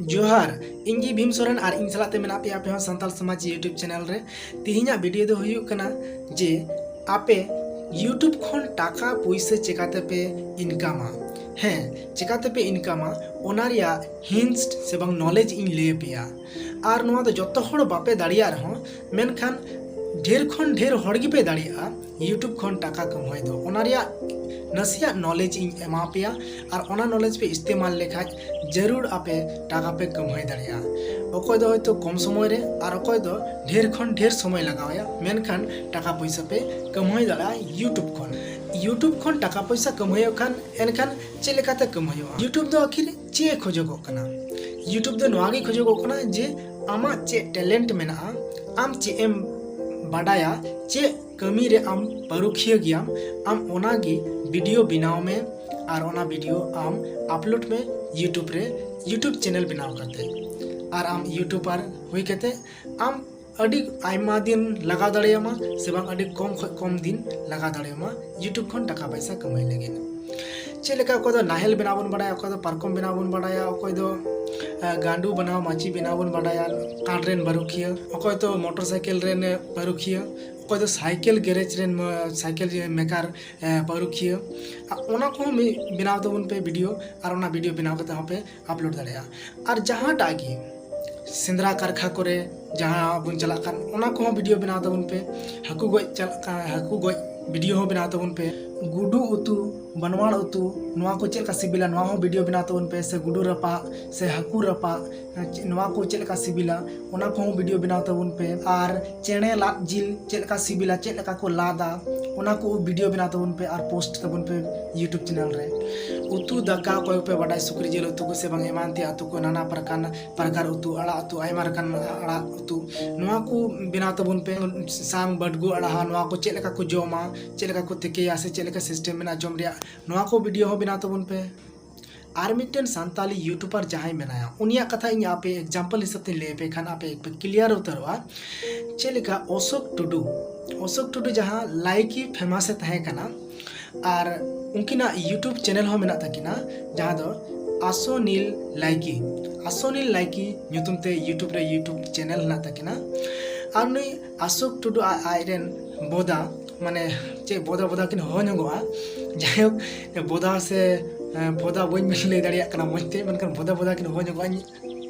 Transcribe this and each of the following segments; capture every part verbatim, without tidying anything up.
ᱡᱚᱦᱟᱨ, ᱤᱧ ᱜᱮ ᱵᱷᱤᱢ ᱥᱚᱨᱮᱱ ᱟᱨ ᱤᱧ ᱥᱟᱞᱟᱜ ᱛᱮ ᱢᱮᱱᱟᱜ ᱯᱮᱭᱟ ᱟᱯᱮ ᱦᱚᱸ ᱥᱟᱱᱛᱟᱲ ᱥᱚᱢᱟᱡᱽ YouTube ᱪᱮᱱᱮᱞ ᱨᱮ᱾ ᱛᱮᱦᱮᱧᱟᱜ ᱵᱷᱤᱰᱤᱭᱳ ᱫᱚ ᱦᱩᱭᱩᱜ ᱠᱟᱱᱟ ᱡᱮ ᱟᱯᱮ YouTube ᱠᱷᱚᱱ ᱴᱟᱠᱟ ᱯᱩᱭᱥᱟᱹ ᱪᱮᱠᱟᱛᱮᱯᱮ ᱤᱱᱠᱟᱢᱟ, ᱦᱮᱸ, ᱪᱮᱠᱟᱛᱮᱯᱮ ᱤᱱᱠᱟᱢᱟ, ᱚᱱᱟ ᱨᱮᱭᱟᱜ ᱦᱤᱱᱴᱥ ᱥᱮ ᱵᱟᱝ ᱱᱚᱞᱮᱡᱽ ᱤᱧ ᱞᱟᱹᱭ ᱟᱯᱮᱭᱟ᱾ ᱟᱨ ᱱᱚᱣᱟ ᱫᱚ ᱡᱚᱛᱚ ᱦᱚᱲ ᱵᱟᱯᱮ ᱫᱟᱲᱮᱭᱟᱜ ᱨᱮᱦᱚᱸ, ᱢᱮᱱᱠᱷᱟᱱ ᱰᱷᱮᱨ ᱠᱷᱚᱱ ᱰᱷᱮᱨ ᱦᱚᱲ ᱜᱮᱯᱮ ᱫᱟᱲᱮᱭᱟᱜᱼᱟ YouTube ᱠᱷᱚᱱ ᱴᱟᱠᱟ ᱠᱟᱢᱟᱣ ᱫᱚ᱾ ᱚᱱᱟ ᱨᱮᱭᱟᱜ ᱱᱟᱥᱮᱭᱟᱜ ᱱᱚᱞᱮᱡᱽ ᱤᱧ ᱮᱢᱟ ᱯᱮᱭᱟ ᱟᱨ ᱚᱱᱟ ᱱᱚᱞᱮᱡᱽ ᱯᱮ ᱤᱥᱛᱮᱢᱟᱞ ᱞᱮᱠᱷᱟᱡ ᱡᱟᱹᱨᱩᱲ ᱟᱯᱮ ᱴᱟᱠᱟ ᱯᱮ ᱠᱟᱢᱟᱣ ᱫᱟᱲᱮᱭᱟᱜᱼᱟ᱾ ᱚᱠᱚᱭ ᱫᱚ ᱦᱚᱭᱛᱳ ᱠᱚᱢ ᱥᱚᱢᱚᱭ ᱨᱮ ᱟᱨ ᱚᱠᱚᱭ ᱫᱚ ᱰᱷᱮᱨ ᱠᱷᱚᱱ ᱰᱷᱮᱨ ᱥᱚᱢᱚᱭ ᱞᱟᱜᱟᱣ ᱟᱭᱟ, ᱢᱮᱱᱠᱷᱟᱱ ᱴᱟᱠᱟ ᱯᱚᱭᱥᱟ ᱯᱮ ᱠᱟᱢᱟᱣ ᱫᱟᱲᱮᱭᱟᱜᱼᱟ YouTube ᱠᱷᱚᱱ᱾ YouTube ᱠᱷᱚᱱ ᱴᱟᱠᱟ ᱯᱚᱭᱥᱟ ᱠᱟᱢᱟᱣ ᱠᱷᱟᱱ ᱮᱱᱠᱷᱟᱱ ᱪᱮᱫ ᱞᱮᱠᱟᱛᱮ ᱠᱟᱢᱟᱣ ᱦᱩᱭᱩᱜᱼᱟ? YouTube ᱫᱚ ᱟᱹᱠᱷᱤᱨ ᱪᱮᱫ ᱮ ᱠᱷᱚᱡᱚᱜᱚᱜ ᱠᱟᱱᱟ? YouTube ᱫᱚ ᱱᱚᱣᱟ ᱜᱮ ᱠᱷᱚᱡᱚᱜᱚᱜ ᱠᱟᱱᱟ ᱡᱮ ᱟᱢᱟᱜ ᱪᱮᱫ ᱴᱮᱞᱮᱱᱴ ᱢᱮᱱᱟᱜᱼᱟ, ᱟᱢ ᱪᱮᱫ ᱮᱢ ᱵᱟᱰᱟᱭᱟ, ᱪᱮᱫ ᱠᱟᱹᱢᱤ ᱨᱮ ᱟᱢ ᱯᱟᱹᱨᱩᱠᱷᱤᱭᱟᱹ ᱜᱮᱭᱟᱢ, ᱟᱢ ᱚᱱᱟ ᱜᱮ ᱵᱷᱤᱰᱤᱭᱳ ᱵᱮᱱᱟᱣ ᱢᱮ ᱟᱨ ᱚᱱᱟ ᱵᱷᱤᱰᱤᱭᱳ ᱟᱢ ᱟᱯᱞᱳᱰ ᱢᱮ YouTube ᱨᱮ, YouTube ᱪᱮᱱᱮᱞ ᱵᱮᱱᱟᱣ ᱠᱟᱛᱮ᱾ ᱟᱨ ᱟᱢ ᱤᱭᱩᱴᱩᱵᱟᱨ ᱦᱩᱭ ᱠᱟᱛᱮ ᱟᱢ ᱟᱹᱰᱤ ᱟᱭᱢᱟ ᱫᱤᱱ ᱞᱟᱜᱟᱣ ᱫᱟᱲᱮᱭᱟᱢᱟ ᱥᱮ ᱵᱟᱝ ᱟᱹᱰᱤ ᱠᱚᱢ ᱠᱷᱚᱱ ᱠᱚᱢ ᱫᱤᱱ ᱞᱟᱜᱟᱣ ᱫᱟᱲᱮᱭᱟᱢᱟ YouTube ᱠᱷᱚᱱ ᱴᱟᱠᱟ ᱯᱚᱭᱥᱟ ᱠᱟᱢᱟᱣ ᱞᱟᱹᱜᱤᱫ᱾ ᱪᱮᱫ ᱞᱮᱠᱟ ᱚᱠᱚᱭ ᱫᱚ ᱱᱟᱦᱮᱞ ᱵᱮᱱᱟᱣ ᱵᱚᱱ ᱵᱟᱲᱟᱭᱟ, ᱚᱠᱚᱭ ᱫᱚ ᱯᱟᱨᱠᱚᱢ ᱵᱮᱱᱟᱣ ᱵᱚᱱ ᱵᱟᱲᱟᱭᱟ, ᱚᱠᱚᱭ ᱫᱚ, ᱮ, ᱜᱟᱸᱰᱩ ᱵᱮᱱᱟᱣ ᱢᱟᱹᱪᱤ ᱵᱮᱱᱟᱣ ᱵᱚᱱ ᱵᱟᱲᱟᱭᱟ ᱠᱟᱴ ᱨᱮᱱ ᱯᱟᱹᱨᱩᱠᱷᱤᱭᱟᱹ, ᱚᱠᱚᱭ ᱫᱚ ᱢᱚᱴᱚᱨ ᱥᱟᱭᱠᱮᱞ ᱨᱮᱱ ᱯᱟᱹᱨᱩᱠᱷᱤᱭᱟᱹ, ᱚᱠᱚᱭ ᱫᱚ ᱥᱟᱭᱠᱮᱞ ᱜᱮᱨᱮᱡᱽ ᱨᱮᱱ ᱢᱟ-, ᱥᱟᱭᱠᱮᱞ ᱡᱮ ᱢᱮᱠᱟᱨ, ᱮ, ᱯᱟᱹᱨᱩᱠᱷᱤᱭᱟᱹ᱾ ᱟ, ᱚᱱᱟ ᱠᱚᱦᱚᱸ ᱢᱤᱫ ᱵᱮᱱᱟᱣ ᱛᱟᱵᱚᱱ ᱯᱮ ᱵᱷᱤᱰᱤᱭᱳ ᱟᱨ ᱚᱱᱟ ᱵᱷᱤᱰᱤᱭᱳ ᱵᱮᱱᱟᱣ ᱠᱟᱛᱮ ᱦᱚᱸᱯᱮ ᱟᱯᱞᱳᱰ ᱫᱟᱲᱮᱭᱟᱜᱼᱟ᱾ ᱟᱨ ᱡᱟᱦᱟᱸᱴᱟᱜ ᱜᱮ ᱥᱮᱸᱫᱽᱨᱟ ᱠᱟᱨᱠᱷᱟ ᱠᱚᱨᱮ ᱡᱟᱦᱟᱸ ᱵᱚᱱ ᱪᱟᱞᱟᱜ ᱠᱟᱱ, ᱚᱱᱟ ᱠᱚᱦᱚᱸ ᱵᱷᱤᱰᱤᱭᱳ ᱵᱮᱱᱟᱣ ᱛᱟᱵᱚᱱ ᱯᱮ᱾ ᱦᱟᱹᱠᱩ ᱜᱚᱡ ᱪᱟᱞᱟᱜ ᱠᱟᱱ, ᱦᱟᱹᱠᱩ ᱜᱚᱡ ᱵᱷᱤᱰᱤᱭᱳ ᱦᱚᱸ ᱵᱮᱱᱟᱣ ᱛᱟᱵᱚᱱ ᱯᱮ᱾ ᱜᱩᱰᱩ ᱩᱛᱩ, ᱵᱟᱱᱣᱟᱲ ᱩᱛᱩ, ᱱᱚᱣᱟ ᱠᱚ ᱪᱮᱫ ᱞᱮᱠᱟ ᱥᱤᱵᱤᱞᱟ, ᱱᱚᱣᱟ ᱦᱚᱸ ᱵᱷᱤᱰᱤᱭᱳ ᱵᱮᱱᱟᱣ ᱛᱟᱵᱚᱱ ᱯᱮ᱾ ᱥᱮ ᱜᱩᱰᱩ ᱨᱟᱯᱟᱜ ᱥᱮ ᱦᱟᱹᱠᱩ ᱨᱟᱯᱟᱜ, ᱱᱚᱣᱟ ᱠᱚ ᱪᱮᱫ ᱞᱮᱠᱟ ᱥᱤᱵᱤᱞᱟ, ᱚᱱᱟ ᱠᱚᱦᱚᱸ ᱵᱷᱤᱰᱤᱭᱳ ᱵᱮᱱᱟᱣ ᱛᱟᱵᱚᱱ ᱯᱮ᱾ ᱟᱨ ᱪᱮᱬᱮ ᱞᱟᱫ ᱡᱤᱞ ᱪᱮᱫ ᱞᱮᱠᱟ ᱥᱤᱵᱤᱞᱟ, ᱪᱮᱫ ᱞᱮᱠᱟ ᱠᱚ ᱞᱟᱫᱟ, ᱚᱱᱟ ᱠᱚ ᱵᱷᱤᱰᱤᱭᱳ ᱵᱮᱱᱟᱣ ᱛᱟᱵᱚᱱ ᱯᱮ ᱟᱨ ᱯᱳᱥᱴ ᱛᱟᱵᱚᱱ ᱯᱮ YouTube ᱪᱮᱱᱮᱞ ᱨᱮ᱾ ᱩᱛᱩ ᱫᱟᱠᱟ, ᱚᱠᱚᱭ ᱠᱚᱯᱮ ᱵᱟᱰᱟᱭ ᱥᱩᱠᱨᱤ ᱡᱤᱞ ᱩᱛᱩ ᱠᱚ ᱥᱮ ᱵᱟᱝ ᱮᱢᱟᱱ ᱛᱮᱭᱟᱜ ᱩᱛᱩ ᱠᱚ, ᱱᱟᱱᱟ ᱯᱨᱚᱠᱟᱨ, ᱯᱨᱚᱠᱟᱨ ᱩᱛᱩ, ᱟᱲᱟᱜ ᱩᱛᱩ, ᱟᱭᱢᱟ ᱞᱮᱠᱟᱱ ᱟᱲᱟᱜ ᱩᱛᱩ, ᱱᱚᱣᱟ ᱠᱚ ᱵᱮᱱᱟᱣ ᱛᱟᱵᱚᱱ ᱯᱮ᱾ ᱥᱟᱝ ᱵᱟᱹᱰᱜᱩ ᱟᱲᱟᱜ, ᱱᱚᱣᱟ ᱠᱚ ᱪᱮᱫ ᱞᱮᱠᱟ ᱠᱚ ᱡᱚᱢᱟ, ᱪᱮᱫ ᱞᱮᱠᱟ ᱠᱚ ᱛᱤᱠᱤᱭᱟ ᱥᱮ ᱪᱮᱫ ᱞᱮᱠᱟ ᱥᱤᱥᱴᱮᱢ ᱢᱮᱱᱟᱜᱼᱟ ᱡᱚᱢ ᱨᱮᱭᱟᱜ, ᱱᱚᱣᱟ ᱠᱚ ᱵᱷᱤᱰᱤᱭᱳ ᱦᱚᱸ ᱵᱮᱱᱟᱣ ᱛᱟᱵᱚᱱ ᱯᱮ᱾ ᱟᱨ ᱢᱤᱫᱴᱮᱱ ᱥᱟᱱᱛᱟᱞᱤ ᱭᱩᱴᱩᱵᱟᱨ ᱡᱟᱦᱟᱸᱭ ᱢᱮᱱᱟᱭᱟ, ᱩᱱᱤᱭᱟᱜ ᱠᱟᱛᱷᱟ ᱤᱧ ᱟᱯᱮ ᱮᱠᱡᱟᱢᱯᱚᱞ ᱦᱤᱥᱟᱹᱵ ᱛᱮᱧ ᱞᱟᱹᱭ ᱟᱯᱮ ᱠᱷᱟᱱ ᱟᱯᱮ ᱯᱮ ᱠᱞᱤᱭᱟᱨ ᱩᱛᱟᱹᱨᱚᱜᱼᱟ᱾ ᱪᱮᱫ ᱞᱮᱠᱟ ᱚᱥᱳᱠ ᱴᱩᱰᱩ, ᱚᱥᱳᱠ ᱴᱩᱰᱩ ᱡᱟᱦᱟᱸ ᱞᱟᱭᱠᱤ ᱯᱷᱮᱢᱟᱥ ᱮ ᱛᱟᱦᱮᱸ ᱠᱟᱱᱟ, ᱟᱨ ᱩᱱᱠᱤᱱᱟᱜ ᱭᱩᱴᱩᱵᱽ ᱪᱮᱱᱮᱞ ᱦᱚᱸ ᱢᱮᱱᱟᱜ ᱛᱟᱹᱠᱤᱱᱟ, ᱡᱟᱦᱟᱸ ᱫᱚ ᱟᱥᱚᱱᱤᱞ ᱞᱟᱭᱠᱤ, ᱟᱥᱚᱱᱤᱞ ᱞᱟᱭᱠᱤ ᱧᱩᱛᱩᱢ ᱛᱮ YouTube ᱨᱮ YouTube ᱪᱮᱱᱮᱞ ᱦᱮᱱᱟᱜ ᱛᱟᱹᱠᱤᱱᱟ᱾ ᱟᱨ ᱱᱩᱭ ᱟᱥᱳᱠ ᱴᱩᱰᱩ ᱟᱡ, ᱟᱡ ᱨᱮᱱ ᱵᱚᱫᱟ, ᱢᱟᱱᱮ ᱪᱮᱫ ᱵᱚᱫᱟ ᱵᱚᱫᱟ ᱠᱤᱱ ᱦᱚᱦᱚ ᱧᱚᱜᱚᱜᱼᱟ, ᱡᱟᱭᱦᱳᱠ, ᱵᱚᱫᱟ ᱥᱮ ᱮᱸ, ᱵᱚᱫᱟ ᱵᱟᱹᱧ ᱞᱟᱹᱭ ᱫᱟᱲᱮᱭᱟᱜ ᱠᱟᱱᱟ ᱢᱚᱡᱽ ᱛᱮ, ᱢᱮᱱᱠᱷᱟᱱ ᱵᱚᱫᱟ ᱵᱚᱫᱟ ᱠᱤᱱ ᱦᱚᱦᱚ ᱧᱚᱜᱚᱜᱼᱟ᱾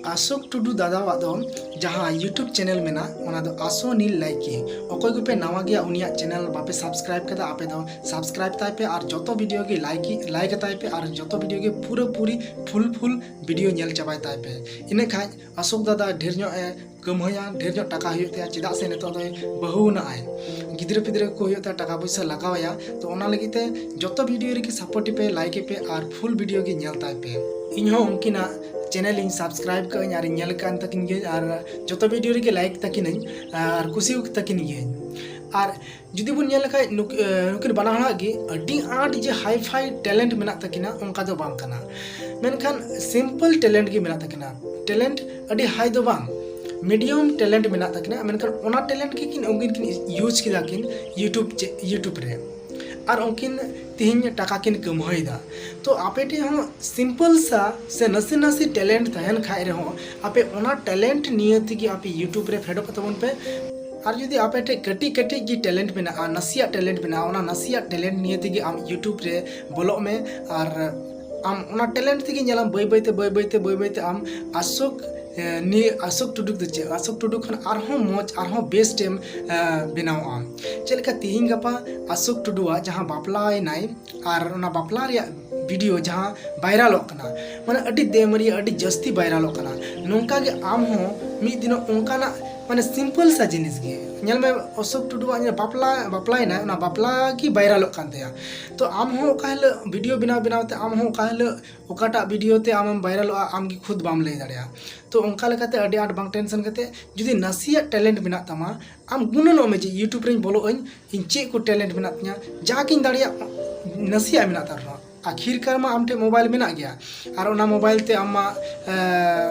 ᱟᱥᱳᱠ ᱴᱩᱰᱩ ᱫᱟᱫᱟᱣᱟᱜ ᱫᱚ ᱡᱟᱦᱟᱸ YouTube ᱪᱮᱱᱮᱞ ᱢᱮᱱᱟᱜ, ᱚᱱᱟ ᱫᱚ ᱟᱥᱚᱱᱤᱞ ᱞᱟᱭᱠᱤ᱾ ᱚᱠᱚᱭ ᱠᱚᱯᱮ ᱱᱟᱣᱟ ᱜᱮᱭᱟ ᱩᱱᱤᱭᱟᱜ ᱪᱮᱱᱮᱞ ᱵᱟᱯᱮ ᱥᱟᱵᱥᱠᱨᱟᱭᱤᱵ ᱠᱟᱫᱟ, ᱟᱯᱮ ᱫᱚ ᱥᱟᱵᱥᱠᱨᱟᱭᱤᱵ ᱛᱟᱭ ᱯᱮ ᱟᱨ ᱡᱚᱛᱚ ᱵᱷᱤᱰᱤᱭᱳ ᱜᱮ ᱞᱟᱭᱠ, ᱞᱟᱭᱠ ᱛᱟᱭ ᱯᱮ ᱟᱨ ᱡᱚᱛᱚ ᱵᱷᱤᱰᱤᱭᱳ ᱜᱮ ᱯᱩᱨᱟᱹ ᱯᱩᱨᱤ ᱯᱷᱩᱞ ᱯᱷᱩᱞ ᱵᱷᱤᱰᱤᱭᱳ ᱧᱮᱞ ᱪᱟᱵᱟᱭ ᱛᱟᱭ ᱯᱮ᱾ ᱤᱱᱟᱹ ᱠᱷᱟᱡ ᱟᱥᱳᱠ ᱫᱟᱫᱟ ᱰᱷᱮᱨ ᱧᱚᱜ ᱮ ᱠᱟᱹᱢᱦᱟᱹᱭᱟ, ᱰᱷᱮᱨ ᱧᱚᱜ ᱴᱟᱠᱟ ᱦᱩᱭᱩᱜ ᱛᱟᱭᱟ, ᱪᱮᱫᱟᱜ ᱥᱮ ᱱᱤᱛᱚᱜ ᱫᱚᱭ ᱵᱟᱹᱦᱩ ᱱᱟᱜᱼᱟᱭ, ᱜᱤᱫᱽᱨᱟᱹ ᱯᱤᱫᱽᱨᱟᱹ ᱠᱚ ᱦᱩᱭᱩᱜ ᱛᱟᱭᱟ, ᱴᱟᱠᱟ ᱯᱚᱭᱥᱟ ᱞᱟᱜᱟᱣᱟᱭᱟ᱾ ᱛᱚ ᱚᱱᱟ ᱞᱟᱹᱜᱤᱫ ᱛᱮ ᱡᱚᱛᱚ ᱵᱷᱤᱰᱤᱭᱳ ᱨᱮᱜᱮ ᱥᱟᱯᱳᱨᱴ ᱯᱮ, ᱞᱟᱭᱤᱠ ᱯᱮ ᱟᱨ ᱯᱷᱩᱞ ᱵᱷᱤᱰᱤᱭᱳ ᱜᱮ ᱧᱮᱞ ᱛᱟᱭ ᱯᱮ᱾ ᱤᱧ ᱦᱚᱸ ᱩᱱᱠᱤᱱᱟᱜ ᱪᱮᱱᱮᱞ ᱤᱧ ᱥᱟᱵᱥᱠᱨᱟᱭᱤᱵ ᱠᱟᱜ ᱟᱹᱧ ᱟᱨ ᱤᱧ ᱧᱮᱞ ᱠᱟᱱ ᱛᱟᱹᱠᱤᱱ ᱜᱮ ᱟᱨ ᱡᱚᱛᱚ ᱵᱷᱤᱰᱤᱭᱳ ᱨᱮᱜᱮ ᱞᱟᱭᱤᱠ ᱛᱟᱹᱠᱤᱱᱟᱹᱧ ᱟᱨ ᱠᱩᱥᱤ ᱛᱟᱹᱠᱤᱱ ᱜᱤᱭᱟᱹᱧ᱾ ᱟᱨ ᱡᱩᱫᱤ ᱵᱚᱱ ᱧᱮᱞ ᱞᱮᱠᱷᱟᱡ ᱱᱩᱠ-, ᱮ, ᱱᱩᱠᱤᱱ ᱵᱟᱱᱟ ᱦᱚᱲᱟᱜ ᱜᱮ ᱟᱹᱰᱤ ᱟᱸᱴ ᱡᱮ ᱦᱟᱭ ᱯᱷᱟᱭ ᱴᱮᱞᱮᱱᱴ ᱢᱮᱱᱟᱜ ᱛᱟᱹᱠᱤᱱᱟ, ᱚᱱᱠᱟ ᱫᱚ ᱵᱟᱝ ᱠᱟᱱᱟ᱾ ᱢᱮᱱᱠᱷᱟᱱ ᱥᱤᱢᱯᱚᱞ ᱴᱮᱞᱮᱱᱴ ᱜᱮ ᱢᱮᱱᱟᱜ ᱛᱟᱹᱠᱤᱱᱟ᱾ ᱴᱮᱞᱮᱱᱴ ᱟᱹᱰᱤ ᱦᱟᱭ ᱫᱚ ᱵᱟᱝ, ᱢᱤᱰᱤᱭᱟᱢ ᱴᱮᱞᱮᱱᱴ ᱢᱮᱱᱟᱜ ᱛᱟᱹᱠᱤᱱᱟ᱾ ᱢᱮᱱᱠᱷᱟᱱ ᱚᱱᱟ ᱴᱮᱞᱮᱱᱴ ᱜᱮ ᱠᱤᱱ, ᱩᱱᱠᱤᱱ ᱠᱤᱱ ᱤᱭᱩᱡᱽ ᱠᱮᱫᱟ ᱠᱤᱱ YouTube ᱪᱮ-, YouTube ᱨᱮ᱾ ᱟᱨ ᱩᱱᱠᱤᱱ ᱛᱤᱦᱤᱧ ᱴᱟᱠᱟ ᱠᱤᱱ ᱠᱟᱹᱢᱦᱟᱹᱭᱮᱫᱟ᱾ ᱛᱚ ᱟᱯᱮ ᱴᱷᱮᱱ ᱦᱚᱸ ᱥᱤᱢᱯᱚᱞ ᱥᱟ ᱥᱮ ᱱᱟᱥᱮ ᱱᱟᱥᱮ ᱴᱮᱞᱮᱱᱴ ᱛᱟᱦᱮᱱ ᱠᱷᱟᱡ ᱨᱮᱦᱚᱸ, ᱟᱯᱮ ᱚᱱᱟ ᱴᱮᱞᱮᱱᱴ ᱱᱤᱭᱟᱹ ᱛᱮᱜᱮ ᱟᱯᱮ YouTube ᱨᱮ ᱯᱷᱮᱰᱚᱜ ᱛᱟᱵᱚᱱ ᱯᱮ᱾ ᱟᱨ ᱡᱩᱫᱤ ᱟᱯᱮ ᱴᱷᱮᱱ ᱠᱟᱹᱴᱤᱡ ᱠᱟᱹᱴᱤᱡ ᱜᱮ ᱴᱮᱞᱮᱱᱴ ᱢᱮᱱᱟᱜᱼᱟ, ᱱᱟᱥᱮᱭᱟᱜ ᱴᱮᱞᱮᱱᱴ ᱢᱮᱱᱟᱜᱼᱟ, ᱚᱱᱟ ᱱᱟᱥᱮᱭᱟᱜ ᱴᱮᱞᱮᱱᱴ ᱱᱤᱭᱟᱹ ᱛᱮᱜᱮ ᱟᱢ YouTube ᱨᱮ ᱵᱚᱞᱚᱜ ᱢᱮ᱾ ᱟᱨ ᱟᱢ ᱚᱱᱟ ᱴᱮᱞᱮᱱᱴ ᱛᱮᱜᱮ ᱧᱮᱞᱟᱢ ᱵᱟᱹᱭ ᱵᱟᱹᱭᱛᱮ, ᱵᱟᱹᱭ ᱵᱟᱹᱭᱛᱮ, ᱵᱟᱹᱭ ᱵᱟᱹᱭᱛᱮ ᱟᱢ ᱟᱥᱳᱠ, ᱮ, ᱱᱤᱭᱟᱹ ᱟᱥᱳᱠ ᱴᱩᱰᱩ ᱫᱚ ᱪᱮᱫ, ᱟᱥᱳᱠ ᱴᱩᱰᱩ ᱠᱷᱚᱱ ᱟᱨᱦᱚᱸ ᱢᱚᱡᱽ, ᱟᱨᱦᱚᱸ ᱵᱮᱥᱴ ᱮᱢ, ᱮ, ᱵᱮᱱᱟᱣᱚᱜᱼᱟ᱾ ᱪᱮᱫ ᱞᱮᱠᱟ ᱛᱤᱦᱤᱧ ᱜᱟᱯᱟ ᱟᱥᱳᱠ ᱴᱩᱰᱩᱣᱟᱜ ᱡᱟᱦᱟᱸ ᱵᱟᱯᱞᱟᱭᱮᱱᱟᱭ ᱟᱨ ᱚᱱᱟ ᱵᱟᱯᱞᱟ ᱨᱮᱭᱟᱜ ᱵᱷᱤᱰᱤᱭᱳ ᱡᱟᱦᱟᱸ ᱵᱷᱟᱭᱨᱟᱞᱚᱜ ᱠᱟᱱᱟ, ᱢᱟᱱᱮ ᱟᱹᱰᱤ ᱫᱮᱢᱟᱹᱨᱤᱭᱟᱹ, ᱟᱹᱰᱤ ᱡᱟᱹᱥᱛᱤ ᱵᱷᱟᱭᱨᱟᱞᱚᱜ ᱠᱟᱱᱟ, ᱱᱚᱝᱠᱟ ᱜᱮ ᱟᱢ ᱦᱚᱸ ᱢᱤᱫ ᱫᱤᱱᱚᱜ ᱚᱱᱠᱟᱱᱟᱜ ᱢᱟᱱᱮ ᱥᱤᱢᱯᱚᱞ ᱥᱟ ᱡᱤᱱᱤᱥ ᱜᱮ ᱧᱮᱞ ᱢᱮ, ᱟᱥᱳᱠ ᱴᱩᱰᱩᱣᱟᱜ ᱡᱟᱦᱟᱸ ᱵᱟᱯᱞᱟ, ᱵᱟᱯᱞᱟᱭᱮᱱᱟᱭ, ᱚᱱᱟ ᱵᱟᱯᱞᱟ ᱜᱮ ᱵᱷᱟᱭᱨᱟᱞᱚᱜ ᱠᱟᱱ ᱛᱟᱭᱟ᱾ ᱛᱚ ᱟᱢ ᱦᱚᱸ ᱚᱠᱟ ᱦᱤᱞᱳᱜ ᱵᱷᱤᱰᱤᱭᱳ ᱵᱮᱱᱟᱣ ᱵᱮᱱᱟᱣ ᱛᱮ ᱟᱢ ᱦᱚᱸ ᱚᱠᱟ ᱦᱤᱞᱳᱜ ᱚᱠᱟᱴᱟᱜ ᱵᱷᱤᱰᱤᱭᱳ ᱛᱮ ᱟᱢᱮᱢ ᱵᱷᱟᱭᱨᱟᱞᱚᱜᱼᱟ, ᱟᱢ ᱜᱮ ᱠᱷᱩᱫ ᱵᱟᱢ ᱞᱟᱹᱭ ᱫᱟᱲᱮᱭᱟᱜᱼᱟ᱾ ᱛᱚ ᱚᱱᱠᱟ ᱞᱮᱠᱟᱛᱮ ᱟᱹᱰᱤ ᱟᱸᱴ ᱵᱟᱝ ᱴᱮᱱᱥᱚᱱ ᱠᱟᱛᱮ, ᱡᱩᱫᱤ ᱱᱟᱥᱮᱭᱟᱜ ᱴᱮᱞᱮᱱᱴ ᱢᱮᱱᱟᱜ ᱛᱟᱢᱟ, ᱟᱢ ᱜᱩᱱᱟᱹᱱᱚᱜ ᱢᱮ ᱡᱮ YouTube ᱨᱮᱧ ᱵᱚᱞᱚᱜ ᱟᱹᱧ, ᱤᱧ ᱪᱮᱫ ᱠᱚ ᱴᱮᱞᱮᱱᱴ ᱢᱮᱱᱟᱜ ᱛᱤᱧᱟ, ᱡᱟᱜᱤᱧ ᱫᱟᱲᱮᱭᱟᱜ, ᱱᱟᱥᱮᱭᱟᱜ ᱢᱮᱱᱟᱜ ᱛᱟᱢ ᱨᱮᱦᱚᱸ᱾ ᱟᱠᱷᱤᱨ ᱠᱟᱨ ᱢᱟ ᱟᱢ ᱴᱷᱮᱱ ᱢᱳᱵᱟᱭᱤᱞ ᱢᱮᱱᱟᱜ ᱜᱮᱭᱟ, ᱟᱨ ᱚᱱᱟ ᱢᱳᱵᱟᱭᱤᱞ ᱛᱮ ᱟᱢ ᱢᱟ, ᱮ,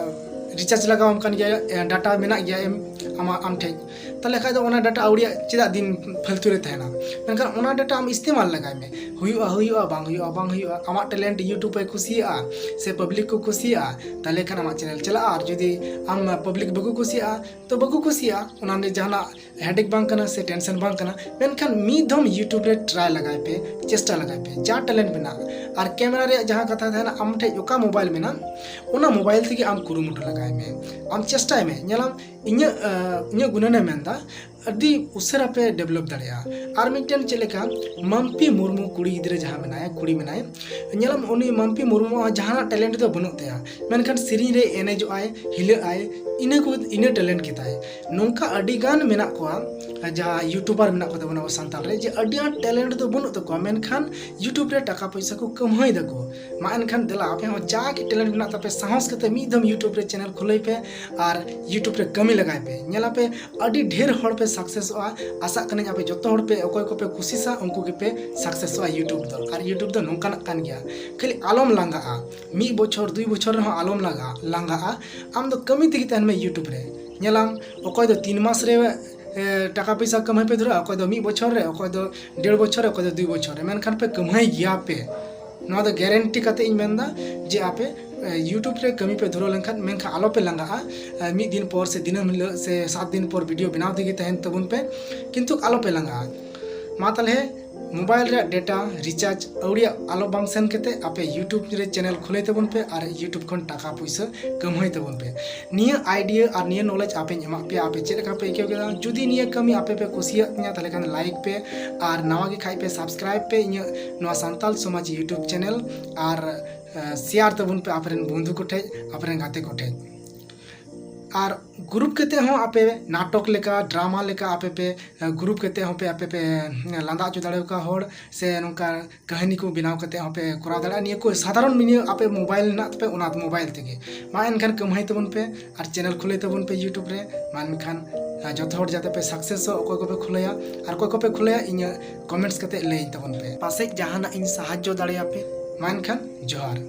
ᱨᱤᱪᱟᱨᱡᱽ ᱞᱟᱜᱟᱣᱟᱢ ᱠᱟᱱ ᱜᱮᱭᱟ, ᱮ, ᱰᱟᱴᱟ ᱢᱮᱱᱟᱜ ᱜᱮᱭᱟ, ᱮᱢ, ᱟᱢᱟᱜ, ᱟᱢ ᱴᱷᱮᱡ, ᱛᱟᱦᱚᱞᱮ ᱠᱷᱟᱡ ᱫᱚ ᱚᱱᱟ ᱰᱟᱴᱟ ᱟᱹᱣᱲᱤᱭᱟᱜ ᱪᱮᱫᱟᱜ ᱫᱤᱱ ᱯᱷᱟᱹᱞᱛᱩ ᱨᱮ ᱛᱟᱦᱮᱱᱟ? ᱢᱮᱱᱠᱷᱟᱱ ᱚᱱᱟ ᱰᱟᱴᱟ ᱟᱢ ᱤᱥᱛᱮᱢᱟᱞ ᱞᱟᱜᱟᱭ ᱢᱮ᱾ ᱦᱩᱭᱩᱜᱼᱟ, ᱦᱩᱭᱩᱜᱼᱟ, ᱵᱟᱝ ᱦᱩᱭᱩᱜᱼᱟ, ᱵᱟᱝ ᱦᱩᱭᱩᱜᱼᱟ, ᱟᱢᱟᱜ ᱴᱮᱞᱮᱱᱴ YouTube ᱮ ᱠᱩᱥᱤᱭᱟᱜᱼᱟ ᱥᱮ ᱯᱟᱵᱽᱞᱤᱠ ᱠᱚ ᱠᱩᱥᱤᱭᱟᱜᱼᱟ, ᱛᱟᱦᱚᱞᱮ ᱠᱷᱟᱱ ᱟᱢᱟᱜ ᱪᱮᱱᱮᱞ ᱪᱟᱞᱟᱜᱼᱟ᱾ ᱟᱨ ᱡᱩᱫᱤ ᱟᱢ ᱯᱟᱵᱽᱞᱤᱠ ᱵᱟᱠᱚ ᱠᱩᱥᱤᱭᱟᱜᱼᱟ, ᱛᱚ ᱵᱟᱠᱚ ᱠᱩᱥᱤᱭᱟᱜᱼᱟ, ᱚᱱᱟ ᱨᱮ ᱡᱟᱦᱟᱱᱟᱜ ᱦᱮᱰᱮᱠ ᱵᱟᱝ ᱠᱟᱱᱟ ᱥᱮ ᱴᱮᱱᱥᱚᱱ ᱵᱟᱝ ᱠᱟᱱᱟ᱾ ᱢᱮᱱᱠᱷᱟᱱ ᱢᱤᱫ ᱫᱷᱚᱢ YouTube ᱨᱮ ᱴᱨᱟᱭ ᱞᱟᱜᱟᱭ ᱯᱮ, ᱪᱮᱥᱴᱟ ᱞᱟᱜᱟᱭ ᱯᱮ, ᱡᱟ ᱴᱮᱞᱮᱱᱴ ᱢᱮᱱᱟᱜᱼᱟ᱾ ᱟᱨ ᱠᱮᱢᱮᱨᱟ ᱨᱮᱭᱟᱜ ᱡᱟᱦᱟᱸ ᱠᱟᱛᱷᱟ ᱛᱟᱦᱮᱱᱟ, ᱟᱢ ᱴᱷᱮᱡ ᱚᱠᱟ ᱢᱳᱵᱟᱭᱤᱞ ᱢᱮᱱᱟᱜ, ᱚᱱᱟ ᱢᱳᱵᱟᱭᱤᱞ ᱛᱮᱜᱮ ᱟᱢ ᱠᱩᱨᱩᱢᱩᱴᱩ ᱞᱟᱜᱟᱭ ᱢᱮ, ᱟᱢ ᱪᱮᱥᱴᱟᱭ ᱢᱮ᱾ ᱧᱮᱞᱟᱢ, ᱤᱧᱟᱹᱜ, ᱟᱸ, ᱤᱧᱟᱹᱜ ᱜᱩᱱᱟᱹᱱᱮ ᱢᱮᱱᱫᱟ, ᱟᱹᱰᱤ ᱩᱥᱟᱹᱨᱟ ᱯᱮ ᱰᱮᱵᱷᱞᱚᱯ ᱫᱟᱲᱮᱭᱟᱜᱼᱟ᱾ ᱟᱨ ᱢᱤᱫᱴᱮᱱ ᱪᱮᱫ ᱞᱮᱠᱟ, ᱢᱟᱢᱯᱤ ᱢᱩᱨᱢᱩ ᱠᱩᱲᱤ ᱜᱤᱫᱽᱨᱟᱹ ᱡᱟᱦᱟᱸ ᱢᱮᱱᱟᱭᱟ, ᱠᱩᱲᱤ ᱢᱮᱱᱟᱭ, ᱧᱮᱞᱟᱢ, ᱩᱱᱤ ᱢᱟᱢᱯᱤ ᱢᱩᱨᱢᱩᱣᱟᱜ ᱡᱟᱦᱟᱱᱟᱜ ᱴᱮᱞᱮᱱᱴ ᱫᱚ ᱵᱟᱹᱱᱩᱜ ᱛᱟᱭᱟ, ᱢᱮᱱᱠᱷᱟᱱ ᱥᱮᱨᱮᱧ ᱨᱮ ᱮᱱᱮᱡᱚᱜ ᱟᱭ, ᱦᱤᱞᱟᱹᱜ ᱟᱭ, ᱤᱱᱟᱹ ᱠᱚ, ᱤᱱᱟᱹ ᱴᱮᱞᱮᱱᱴ ᱜᱮᱛᱟᱭ᱾ ᱱᱚᱝᱠᱟ ᱟᱹᱰᱤ ᱜᱟᱱ ᱢᱮᱱᱟᱜ ᱠᱚᱣᱟ, ᱡᱟᱦᱟᱸ ᱭᱩᱴᱩᱵᱟᱨ ᱢᱮᱱᱟᱜ ᱠᱚ ᱛᱟᱵᱚᱱᱟ ᱟᱵᱚ ᱥᱟᱱᱛᱟᱲ ᱨᱮ, ᱡᱮ ᱟᱹᱰᱤ ᱟᱸᱴ ᱴᱮᱞᱮᱱᱴ ᱫᱚ ᱵᱟᱹᱱᱩᱜ ᱛᱟᱠᱚᱣᱟ, ᱢᱮᱱᱠᱷᱟᱱ ᱭᱩᱴᱩᱵᱽ ᱨᱮ ᱴᱟᱠᱟ ᱯᱚᱭᱥᱟ ᱠᱚ ᱠᱟᱹᱢᱦᱟᱹᱭ ᱫᱟᱠᱚ᱾ ᱢᱟ ᱮᱱᱠᱷᱟᱱ ᱫᱮᱞᱟ, ᱟᱯᱮ ᱦᱚᱸ ᱡᱟᱜᱮ ᱴᱮᱞᱮᱱᱴ ᱢᱮᱱᱟᱜ ᱛᱟᱯᱮ, ᱥᱟᱦᱚᱥ ᱠᱟᱛᱮ ᱢᱤᱫ ᱫᱷᱟᱣ ᱭᱩᱴᱩᱵᱽ ᱨᱮ ᱪᱮᱱᱮᱞ ᱠᱷᱩᱞᱟᱹᱭ ᱯᱮ ᱟᱨ ᱭᱩᱴᱩᱵᱽ ᱨᱮ ᱠᱟᱹᱢᱤ ᱞᱟᱜᱟᱭ ᱯᱮ᱾ ᱧᱮᱞᱟᱯᱮ, ᱟᱹᱰᱤ ᱰᱷᱮᱨ ᱦᱚᱲ ᱯᱮ ᱥᱟᱠᱥᱮᱥᱚᱜᱼᱟ᱾ ᱟᱥᱟᱜ ᱠᱟᱹᱱᱟᱹᱧ ᱟᱯᱮ ᱡᱚᱛᱚ ᱦᱚᱲ ᱯᱮ, ᱚᱠᱚᱭ ᱠᱚᱯᱮ ᱠᱩᱥᱤᱥᱟ, ᱩᱱᱠᱩ ᱜᱮᱯᱮ ᱥᱟᱠᱥᱮᱥᱚᱜᱼᱟ ᱭᱩᱴᱩᱵᱽ ᱫᱚ᱾ ᱟᱨ ᱭᱩᱴᱩᱵᱽ ᱫᱚ ᱱᱚᱝᱠᱟᱱᱟᱜ ᱠᱟᱱ ᱜᱮᱭᱟ, ᱠᱷᱟᱹᱞᱤ ᱟᱞᱚᱢ ᱞᱟᱸᱜᱟᱜᱼᱟ᱾ ᱢᱤᱫ ᱵᱚᱪᱷᱚᱨ, ᱫᱩᱭ ᱵᱚᱪᱷᱚᱨ ᱨᱮᱦᱚᱸ ᱟᱞᱚᱢ ᱞᱟᱸᱜᱟᱜᱼᱟ, ᱞᱟᱸᱜᱟᱜᱼᱟ᱾ ᱟᱢ ᱫᱚ ᱠᱟᱹᱢᱤ ᱛᱮᱜᱮ ᱛᱟᱦᱮᱱ ᱢᱮ ᱭᱩᱴᱩᱵᱽ ᱨᱮ᱾ ᱧᱮᱞᱟᱢ, ᱚᱠᱚᱭ ᱫᱚ ᱛᱤᱱ ᱢᱟᱥ ᱨᱮ, ᱮ, ᱴᱟᱠᱟ ᱯᱚᱭᱥᱟ ᱠᱟᱹᱢᱦᱟᱹᱭ ᱯᱮ ᱫᱷᱩᱨᱟᱹᱜᱼᱟ, ᱚᱠᱚᱭ ᱫᱚ ᱢᱤᱫ ᱵᱚᱪᱷᱚᱨ ᱨᱮ, ᱚᱠᱚᱭ ᱫᱚ ᱰᱮᱲ ᱵᱚᱪᱷᱚᱨ ᱨᱮ, ᱚᱠᱚᱭ ᱫᱚ ᱫᱩᱭ ᱵᱚᱪᱷᱚᱨ ᱨᱮ, ᱢᱮᱱᱠᱷᱟᱱ ᱯᱮ ᱠᱟᱹᱢᱦᱟᱹᱭ ᱜᱮᱭᱟ ᱯᱮ᱾ ᱱᱚᱣᱟ ᱫᱚ ᱜᱮᱨᱮᱱᱴᱤ ᱠᱟᱛᱮ ᱤᱧ ᱢᱮᱱᱫᱟ ᱡᱮ ᱟᱯᱮ, ᱮ, ᱭᱩᱴᱩᱵᱽ ᱨᱮ ᱠᱟᱹᱢᱤ ᱯᱮ ᱫᱷᱩᱨᱟᱹᱣ ᱞᱮᱱᱠᱷᱟᱱ, ᱢᱮᱱᱠᱷᱟᱱ ᱟᱞᱚ ᱯᱮ ᱞᱟᱸᱜᱟᱜᱼᱟ᱾ ᱮ, ᱢᱤᱫ ᱫᱤᱱ ᱯᱚᱨ ᱥᱮ ᱫᱤᱱᱟᱹᱢ ᱦᱤᱞᱳᱜ ᱥᱮ ᱥᱟᱛ ᱫᱤᱱ ᱯᱚᱨ ᱵᱷᱤᱰᱤᱭᱳ ᱵᱮᱱᱟᱣ ᱛᱮᱜᱮ ᱛᱟᱦᱮᱱ ᱛᱟᱵᱚᱱ ᱯᱮ, ᱠᱤᱱᱛᱩ ᱟᱞᱚ ᱯᱮ ᱞᱟᱸᱜᱟᱜᱼᱟ᱾ ᱢᱟ ᱛᱟᱦᱞᱮ, ᱢᱳᱵᱟᱭᱤᱞ ᱨᱮᱭᱟᱜ ᱰᱮᱴᱟ ᱨᱤᱪᱟᱨᱡᱽ ᱟᱹᱣᱲᱤᱭᱟᱜ ᱟᱞᱚ ᱵᱟᱝ ᱥᱮᱱ ᱠᱟᱛᱮ ᱟᱯᱮ ᱭᱩᱴᱩᱵᱽ ᱨᱮ ᱪᱮᱱᱮᱞ ᱠᱷᱩᱞᱟᱹᱭ ᱛᱟᱵᱚᱱ ᱯᱮ ᱟᱨ ᱭᱩᱴᱩᱵᱽ ᱠᱷᱚᱱ ᱴᱟᱠᱟ ᱯᱩᱭᱥᱟᱹ ᱠᱟᱹᱢᱦᱟᱹᱭ ᱛᱟᱵᱚᱱ ᱯᱮ᱾ ᱱᱤᱭᱟᱹ ᱟᱭᱰᱤᱭᱟ ᱟᱨ ᱱᱤᱭᱟᱹ ᱱᱚᱞᱮᱡᱽ ᱟᱯᱮᱧ ᱮᱢᱟᱜ ᱯᱮᱭᱟ, ᱟᱯᱮ ᱪᱮᱫ ᱞᱮᱠᱟ ᱯᱮ ᱟᱹᱭᱠᱟᱹᱣ ᱠᱮᱫᱟ? ᱡᱩᱫᱤ ᱱᱤᱭᱟᱹ ᱠᱟᱹᱢᱤ ᱟᱯᱮ ᱯᱮ ᱠᱩᱥᱤᱭᱟᱜ ᱛᱤᱧᱟ, ᱛᱟᱦᱞᱮ ᱠᱷᱟᱱ ᱞᱟᱭᱤᱠ ᱯᱮ, ᱟᱨ ᱱᱟᱣᱟ ᱜᱮ ᱠᱷᱟᱡ ᱯᱮ ᱥᱟᱵᱥᱠᱨᱟᱭᱤᱵᱽ ᱯᱮ ᱤᱧᱟᱹᱜ ᱱᱚᱣᱟ ᱥᱟᱱᱛᱟᱞ ᱥᱚᱢᱟᱡᱽ ᱭᱩᱴᱩᱵᱽ ᱪᱮᱱᱮᱞ, ᱟᱨ, ᱮ, ᱥᱮᱭᱟᱨ ᱛᱟᱵᱚᱱ ᱯᱮ ᱟᱯᱮ ᱨᱮᱱ ᱵᱚᱱᱫᱷᱩ ᱠᱚᱴᱷᱮᱡ, ᱟᱯᱮ ᱨᱮᱱ ᱜᱟᱛᱮ ᱠᱚᱴᱷᱮᱡ᱾ ᱟᱨ ᱜᱨᱩᱯ ᱠᱟᱛᱮ ᱦᱚᱸ ᱟᱯᱮ ᱱᱟᱴᱚᱠ ᱞᱮᱠᱟ, ᱰᱨᱟᱢᱟ ᱞᱮᱠᱟ ᱟᱯᱮ ᱯᱮ, ᱮ, ᱜᱨᱩᱯ ᱠᱟᱛᱮ ᱦᱚᱸ ᱯᱮ ᱟᱯᱮ ᱯᱮ, ᱮ, ᱞᱟᱸᱫᱟ ᱦᱚᱪᱚ ᱫᱟᱲᱮᱭᱟᱠᱚᱣᱟ ᱦᱚᱲ, ᱥᱮ ᱱᱚᱝᱠᱟ ᱠᱟᱹᱦᱱᱤ ᱠᱚ ᱵᱮᱱᱟᱣ ᱠᱟᱛᱮ ᱦᱚᱸ ᱯᱮ ᱠᱚᱨᱟᱣ ᱫᱟᱲᱮᱭᱟᱜᱼᱟ᱾ ᱱᱤᱭᱟᱹ ᱠᱚ ᱥᱟᱫᱷᱟᱨᱚᱱ, ᱱᱤᱭᱟᱹ ᱟᱯᱮ ᱢᱳᱵᱟᱭᱤᱞ ᱦᱮᱱᱟᱜ ᱛᱟᱯᱮ, ᱚᱱᱟ ᱢᱳᱵᱟᱭᱤᱞ ᱛᱮᱜᱮ᱾ ᱢᱟ ᱮᱱᱠᱷᱟᱱ ᱠᱟᱹᱢᱦᱟᱹᱭ ᱛᱟᱵᱚᱱ ᱯᱮ ᱟᱨ ᱪᱮᱱᱮᱞ ᱠᱷᱩᱞᱟᱹᱭ ᱛᱟᱵᱚᱱ ᱯᱮ ᱭᱩᱴᱩᱵᱽ ᱨᱮ᱾ ᱢᱟ ᱮᱱᱠᱷᱟᱱ, ᱮ, ᱡᱚᱛᱚ ᱦᱚᱲ ᱡᱟᱛᱮ ᱯᱮ ᱥᱟᱠᱥᱮᱥᱚᱜ, ᱚᱠᱚᱭ ᱠᱚᱯᱮ ᱠᱷᱩᱞᱟᱹᱭᱟ ᱟᱨ ᱚᱠᱚᱭ ᱠᱚᱯᱮ ᱠᱷᱩᱞᱟᱹᱭᱟ, ᱤᱧᱟᱹᱜ ᱠᱚᱢᱮᱱᱴᱥ ᱠᱟᱛᱮ ᱞᱟᱹᱭᱟᱹᱧ ᱛᱟᱵᱚᱱ ᱯᱮ᱾ ᱯᱟᱥᱮᱡ ᱡᱟᱦᱟᱱᱟᱜ ᱤᱧ ᱥᱟᱦᱟᱡᱽᱡᱚ ᱫᱟᱲᱮᱭᱟᱯᱮ᱾ ᱢᱟ ᱮᱱᱠᱷᱟᱱ ᱡᱚᱦᱟᱨ᱾